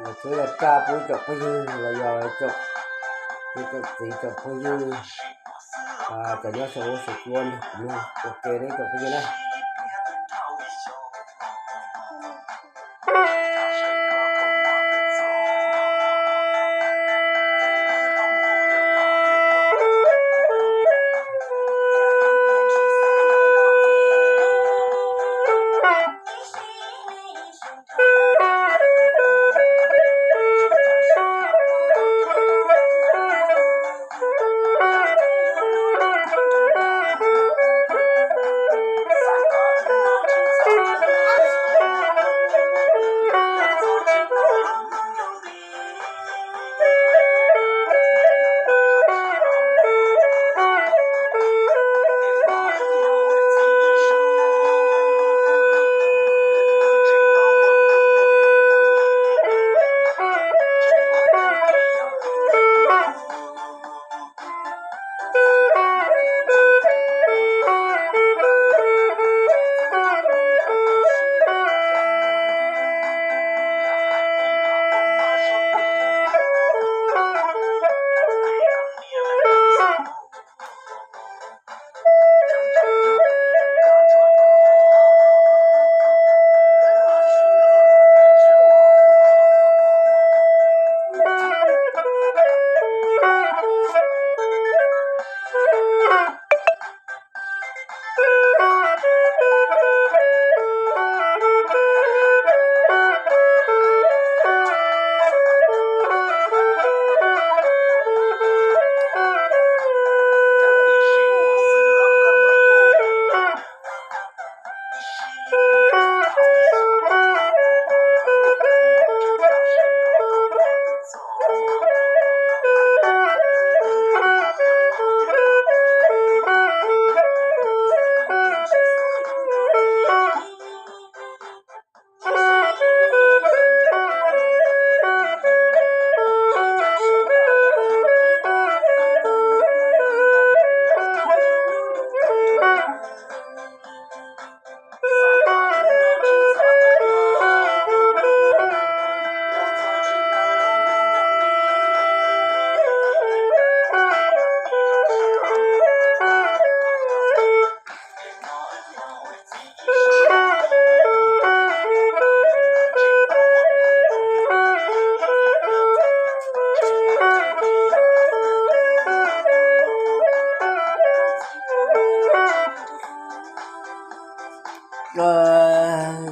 Tsuav yog raj pub tsoom phooj ywg los yog tsoom niam tsoom txiv tsoom phooj ywg, cov nyob saum huab saum cua nrog kuv mloog ua ke na tsoom phooj ywg na.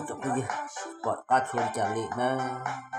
Tsoom phooj ywg, pom qab tshua li cas li nawb.